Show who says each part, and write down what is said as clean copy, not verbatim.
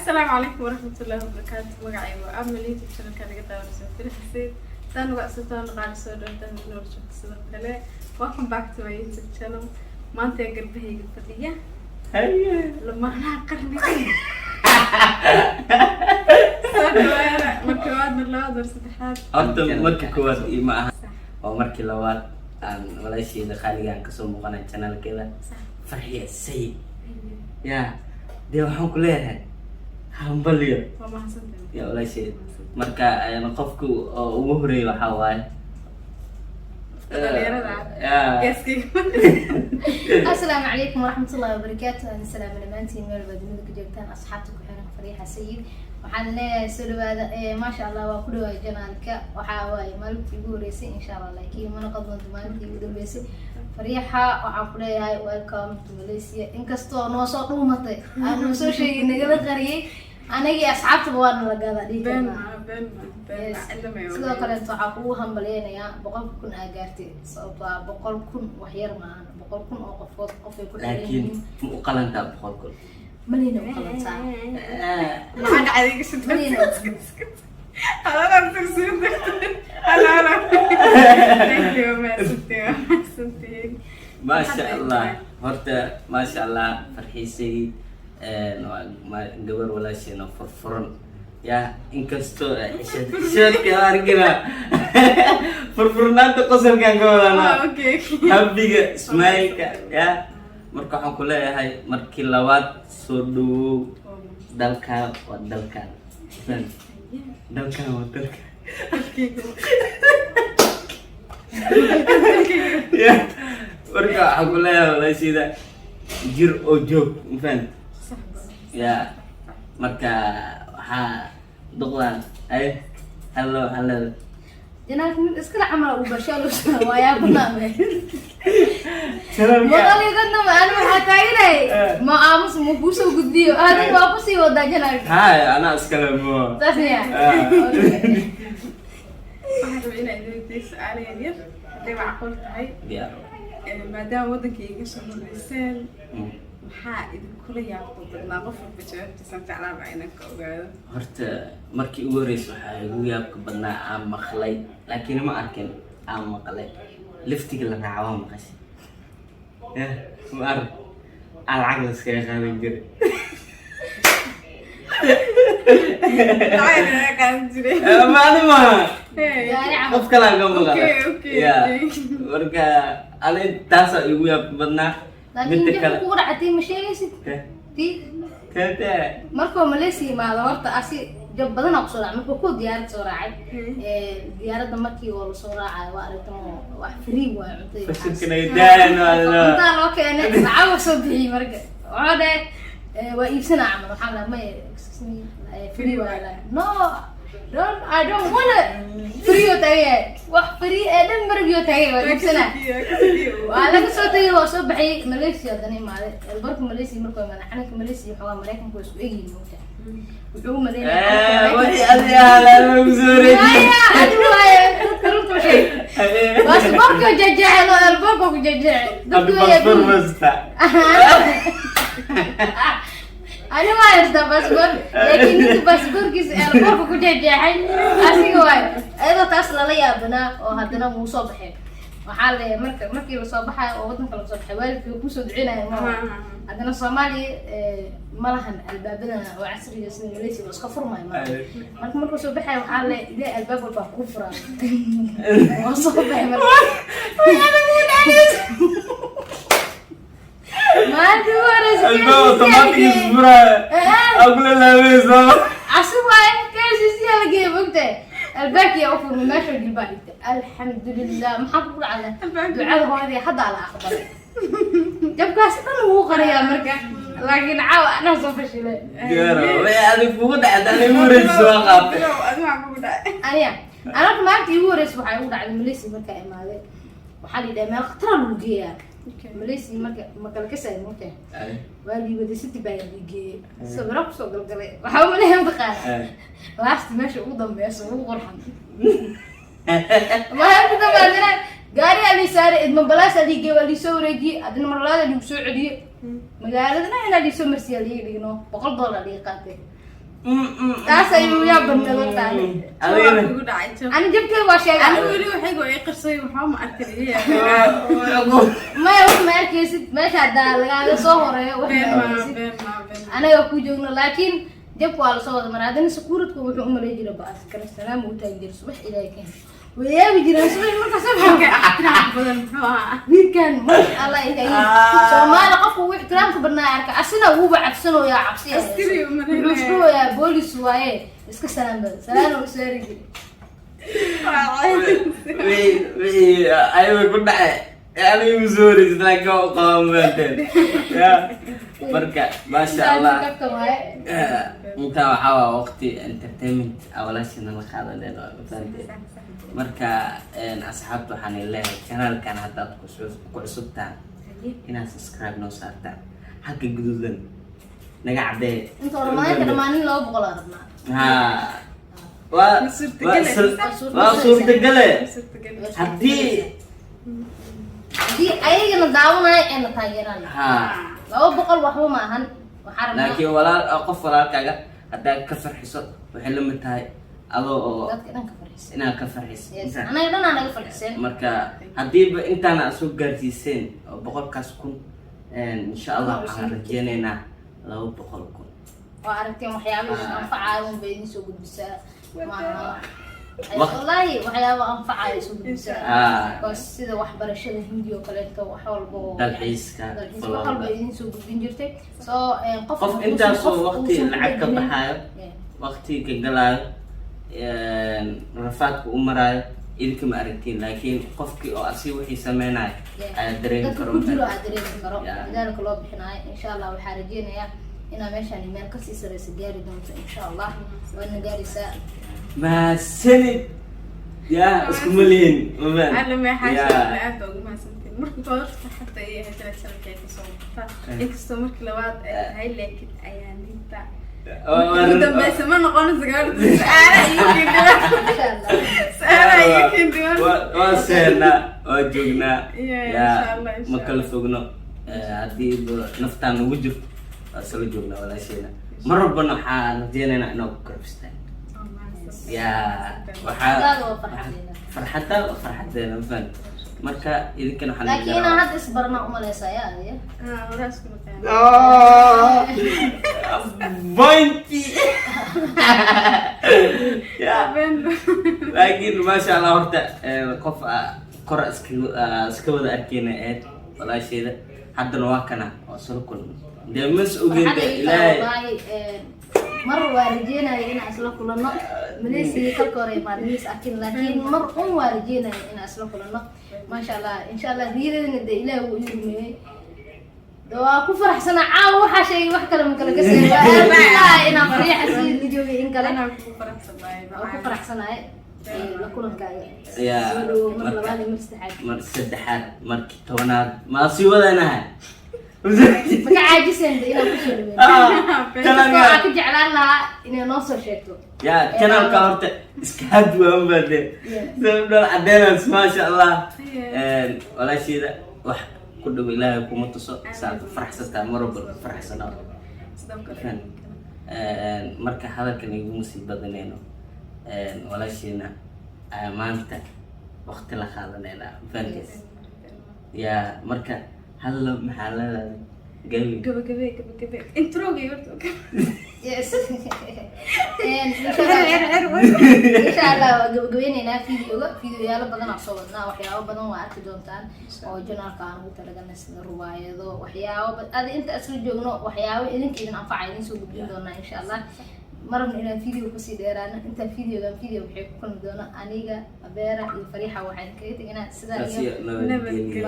Speaker 1: Asalaamu calaykum waraxmatullaahi wabarakaatu. Magacaygu waa Amal, YouTube channelka naga daawanaysa Filixsid saan uga cusubtaan qaali soo dhawtaan nool joogto. Sidoo kale, welcome back to my YouTube channel. Maanta ee garbahayga fadhiya lamaanaha qarniga. Soo dhawaada mar koowaad, mar labaad, mar saddexaad.
Speaker 2: Horta marka koowaad ima aha, waa markii labaad aan walaasheeda qaaligaan kasoo muuqanay channelkeeda. Farxiya Sayid, ya dee waxaan ku leeyahay hambalyo.
Speaker 1: Waa mahadsantahay.
Speaker 2: Ya walaasheeda, marka qofka oo ugu horeeyay waxaa waaye
Speaker 1: dhalinyarada
Speaker 2: ya
Speaker 1: geeskayga.
Speaker 3: Asalaamu calaykum waraxmatullahi wabarakaatu. Aan salaamo dhammaantiin meel baad dunida ku joogtaan, asxaabta ku xiran Fariixa Sayid. Waxaan leeyahay soo dhawaada. Maasha Allah, waa ku dhawaay channelka. Waxaa waaye maalintii ugu horeysay, insha Allah, laakiin ma noqon doonto maalintii ugu dambeysay. Fariixa, waxaan ku leeyahay welcome to Malaysia. Inkastoo noo soo dhuumatay, aan noo soo sheegay, nagala qariyay, anagii asxaabtaba waa nala gaadaa dhihi
Speaker 1: Been
Speaker 3: karnaa.
Speaker 1: Ma been ma been ma cidna may.
Speaker 3: Sidoo kaleeto waxaa kugu hambalyeynayaa 100,000 aa gaartay, sababtoo ah 100,000 wax yar maahan. 100,000 oo qofood qofay ku xiran
Speaker 2: Laakiin
Speaker 3: yihiin.
Speaker 2: ma u qalantaa 100,000?
Speaker 3: Malina u qalantaa.
Speaker 1: Maxaa dhacday? Iga shid.
Speaker 3: Malina u qalantaa.
Speaker 1: Halalan tagsiin dartan halalan. Thank you, mahadsantihiin, waa mahadsantihiin.
Speaker 2: Maasha Allah, horta maasha Allah, Farxiya Sayid waa gabar walaasheena oo furfuran ya, inkastoo xishoodka arkina, furfurnaanta qosolkaan ka wadanaa.
Speaker 1: Ah, okay.
Speaker 2: Habiga smileka ya. Marka waxaan ku leeyahay markii labaad soo dhawow. Dalkaan waa dalkaan, dalkaan waa dalkaan ya. Marka waxaan ku leeyahay walaasheeda, jir oo joog, mafahant ya. Marka waxaa duqdan ay hallo hallada.
Speaker 3: Channelka mid iskala camal uu bashaa loo waa yaabanaame.
Speaker 2: Channelka.
Speaker 3: Maqalidadna ma ani waxaa taaganay ma aamus ma kuusoo gudbiyo, adiga waa kusii wadaa channelka.
Speaker 2: Hay, anaa iskale mo.
Speaker 3: Saas miya?
Speaker 2: Ah.
Speaker 1: Waxaan rabay inaan idin weydiiyo su'aalo yar yar hadday macquul tahay.
Speaker 2: Diyaar.
Speaker 1: Maadaama waddanka iga soo horeyseen, maxaa idinkula yaabta badnaa? Qof walba jawaabtiisaan jeclaaba inaan ka ogaado.
Speaker 2: Horta markii ugu horreysay waxaa igu yaabka badnaa aan maqlay, laakiin ma arkin, aan maqlay liftiga la raaca waa maqashay yah, ma arag aan lacag la iskaga qaadan jiray.
Speaker 1: Lacag laga qaadan jiray?
Speaker 2: Maali maaha.
Speaker 1: Hey.
Speaker 3: Gaari camal.
Speaker 2: Qof kalaa ka maqlay.
Speaker 1: Okay,
Speaker 2: Ya.
Speaker 1: okay.
Speaker 2: Marka ani taasaa igu yaabka badnaa.
Speaker 3: Laakiin
Speaker 2: Midda
Speaker 3: jabka
Speaker 2: kale
Speaker 3: kugu dhacatay ma sheegaysid tii.
Speaker 2: Tete.
Speaker 3: Markuu Malaysia yimaado, horta asi jab badanaa kusoo dhacay. Markuu ku diyaarad soo raacay, diyaaradda markii oo lasoo raacayo, waa aragta wax free waayo cuntada iyo waxaas.
Speaker 2: Fashilka naga daayan waa.
Speaker 3: Cuntaa loo keenay, lacag waa soo bixiyey. Marka waxaa dhahay waa iibsanaa camal. Waxaan dhahay maya, excuse me, free waa lahay. No, don't, I don't wanna free oo taagan yahay, wax free ee dhan marabiyo taagan yahay, waa iibsanaa. Waa laga soo tagay, waa soo baxay, Malaysia haddana imaaday. Elbarka Malaysia markuu imaaday, calanka Malaysia waxoogaa Maraykanka waa isku egyihiin, moogta wuxuu u maleynaya.
Speaker 2: Wixii adi ahaa lagu soo wareejiyey.
Speaker 3: Maya, adi waaye, dadka runta u sheeg. Baasaboorka jejeexay oo elbarka ku jejeexay.
Speaker 2: Hadda
Speaker 3: Dadku way
Speaker 2: passport
Speaker 3: yaabeen.
Speaker 2: wasta.
Speaker 3: Ani waa haystaa baasaboor, laakiin ninka baasaboorkiisa elbarka ku jejeexay asiga waaye. Iyadoo taas lala yaabanaa oo haddana wuu soo baxay. Waxaa le marka markii lasoo baxayo oo wadanka lasoo baxay, waalidka way kusoo ducinaya ma. Haddana Soomaaliya ma lahan albaabadan oo casriga sida Malaysia oo iska furmayo ma. Marka markuu soo baxaya, waxaa le ilaa albaab walbaa kuu furaa. Waa soo baxay. Marka maalintii ugu horeysa
Speaker 2: Albaab automatic isfuraya. Agula laabayso.
Speaker 3: Casi waaye, KCC la geeyay, mogtahay albaabkii u furmay, meesha jilbaa dhigtay. Alxamdulilah, maxaa kugu dhacda? Ducada hooyadii haddaa la aqbalay. Jabkaas dhan wuu qariyaa marka, laakiin caawa anaa soo fashilay.
Speaker 2: Diyaar way adig kugu dhacda, aniga ugu horeysa waa qaatay.
Speaker 3: Aniya anaga maalintii igu horeysa waxaa igu dhacday Malaysia markaa imaaday. Waxaa la yidhaha meel khatara lagu geeyaa Malaysia. Marka ma kala kasaayo, mogtahay waa liiwaday, city baa liigeeyey, sawiro kusoo galgalay. Waxaa umaleeya mataqaana laasti meesha ugu dambeysa ugu qurxan. Maalinta dambe haddana gaarigaa lii saaray, idma balaasa liigeey, waa liisoo wareejiyey, haddana marlaada liigu soo celiyey, magaaladana inaa liisoo marsiyaa liiga dhigno, $100 liiga qaatay. Taas ayuu yaa badnaa horta ani.
Speaker 2: Adigana
Speaker 1: Kugu dhacay jab.
Speaker 3: Ani jabkay waa sheegay.
Speaker 1: Anigu weli waxaygu ay qarsay, waxba ma arkin iyaga.
Speaker 3: Maya, wax ma arkaysid meesha haddaa lagaaga soo horeeyo, wax
Speaker 1: Been
Speaker 3: ma
Speaker 1: maa,
Speaker 3: arkaysid.
Speaker 1: been maa, been maa.
Speaker 3: Anaga ku joogno, laakiin jabka waa lasoo wada maraa. Haddana sakuuradku wuxuu u malay jiray ba askari salaam uu taagi jiray subax. Ilaahay keen way yaabi jireen subax marka
Speaker 1: Marka
Speaker 3: sabxa.
Speaker 1: Ixtiraam badan muxuu ahaa?
Speaker 3: Wiilkan masha Allah, inta Soomaali qofku ugu ixtiraamka badnaa arka, asina wuuba cabsanayaa, cabsi.
Speaker 1: Askari u malaynaya.
Speaker 3: Wuxuu isku wayaa boolis waaye, iska salaam badan, salaan uu saari jiray.
Speaker 2: Wixii ayaga ku dhacay aniga igu soo horeysa, laakiin waa u qaban maanteen ya. Marka maasha Allah.
Speaker 3: Kabka waaye.
Speaker 2: Intaa waxaa waa waqti entertainment aa walaashina la qaadaneen, waa fahanteen. Marka asxaabta waxaan leeyahay, channelkan haddaad ku cusubtaan, inaad subscribe noo saartaan, halka guduudan naga caddee.
Speaker 3: Inta ramadaanka dhammaanin 200 aa rabnaa.
Speaker 2: Ha, waa
Speaker 1: Ma suurtagale?
Speaker 2: waa suurtagale.
Speaker 1: Suurtagal.
Speaker 2: Haddii
Speaker 3: Haddii ayagana daawanaya ee na taageeraan,
Speaker 2: ha
Speaker 3: 200 waxba ma ahan, waxaa rabnaa.
Speaker 2: Laakiin walaal, qof walaalkaaga haddaad ka farxiso, waxay la mid tahay adoo oo
Speaker 3: dadka dhan ka farxiseen.
Speaker 2: Inaad ka farxiso.
Speaker 3: Yes, anaga dhan aa naga farxiseen.
Speaker 2: Marka haddiiba intaana aad soo gaarsiiseen oo 100,000, insha Allah waxaan rajeynaynaa 200,000.
Speaker 3: Waa aragteen, waxyaaba idin anfacaayo un bay idin soo gudbisaa maaha? Wallaahi waxyaaba anfacaayo soo gudbisaa. Because sida waxbarashada Hindi oo kaleeto, wax walba oo
Speaker 2: dalxiiska,
Speaker 3: dalxiis, wax walba idin soo gudbin jirtay. So qof
Speaker 2: qof intaasoo waqti lacag ka baxaayo, waqti ka galaayo, rafaadka u maraayo, idinka ma aragtiin, laakiin qofkii oo asi wixii sameynayo ayaa dareemi
Speaker 3: dadka
Speaker 2: karo.
Speaker 3: Ku jiro aad dareemi karo. Dadaalka loo bixinayo, insha Allah waxaa rajeynayaa inaa meeshaan meel kasii sareysa gaari doonto. Insha Allah waadna gaaraysaa.
Speaker 2: Mahadsanid ya, iskuma lihin mafahant?
Speaker 1: Alla maxaa
Speaker 2: Ya.
Speaker 1: aad baa ugu mahadsantiin. Marka koowaad farxadda ay ahayd inaad channelkayga kasoo muuqata, inkastoo markii labaad ay tahay, laakiin ayaaninta ugu dambeysa ma noqonayso gabadha su-aalaha iyo kendiwan.
Speaker 3: Insha Allah.
Speaker 1: Su-aalaha iyo kendiwan.
Speaker 2: Waa seenaa, waa joognaa.
Speaker 1: Yeah,
Speaker 2: ya
Speaker 1: insha Allah, insha
Speaker 2: ma kala
Speaker 1: Allah.
Speaker 2: fogno. Haddii naftaan nagu jirto, waa isla joognaa walaasheena. Mar walbana waxaan rajeynaynaa inaan ku garabistaan ya waxaa
Speaker 3: Farxadaada waa farxadeena.
Speaker 2: Farxadaada waa farxadeena, ma fahanti? Marka idinkana waxaan
Speaker 3: Laakiin
Speaker 2: idin
Speaker 3: inaan hadda isbarna umaleysaa ya adiga.
Speaker 1: Horaa isku naqaan.
Speaker 2: Pointi ya.
Speaker 1: Been.
Speaker 2: Laakiin maasha Allah, horta qof kor iska wada arkeyna ahayd walaasheeda, haddana waa kana, waa soo kulmay dee, mas ogeyn
Speaker 3: farxadda
Speaker 2: de
Speaker 3: ii tahay.
Speaker 2: Ilaahay.
Speaker 3: Wallaahi mar waa rajeynaya inaan isla kulanno. Malaysia kalka hore imaadin is arkin, laakiin mar un waa rajeynaya inaan isla kulanno. Maasha Allah, insha Allah riyadana dee Ilaah wuu ii rumeeyey. De waa ku faraxsanaa caawa. Waxaa sheegay wax kale ma kala kasay, waa aaminahay inaan fariixa sii la joogay in kale.
Speaker 1: Anaa kugu faraxsanahay.
Speaker 3: Waa ku faraxsanahay la kulankaaga.
Speaker 2: Ya,
Speaker 3: Soo dhawow mar labaad iyo mar saddexaad.
Speaker 2: Mar saddexaad, markii 10aad maa sii wadanahay.
Speaker 3: Maka caajiseen de inaan kusoo dhaweyn?
Speaker 2: Channelka
Speaker 3: waxaa ka jeclaan lahaa inay noo soo sheegto.
Speaker 2: Ya, channelka horta iska had waan baade dhol cadeenas, maasha Allah. Walaasheeda wax ku dhow Ilaahay kuma tuso, saad ku faraxsantaa mar walba ku faraxsanaa.
Speaker 1: Sidoo kale.
Speaker 2: Marka hadalkan iguma sii badanayno, walaasheena ayaa maanta waqti la qaadanayna fahankees ya. Marka hadlo, maxaa leedahay gabi?
Speaker 1: Gabagabe, gabagabe introga horta.
Speaker 3: Yes. Insha Allah waa gabagabeyneynaa videoga. Videoyaalo badan aan soo wadnaa, waxyaabo badan waa arki doontaan oo channelka aan ugu talagalnay, sida ruwaayado, waxyaabo adi inta isla joogno, waxyaabo idinka idin anfaca idin soo gudbin doonaa insha Allah. Marabna inaan video kusii dheeraano. Inta videogan video waxay ku kulmi doona, aniga Abeera iyo Fariixa waxaan kaga teginaa sidaa iyo
Speaker 2: nabadgelyo.
Speaker 1: Nabadgelyo.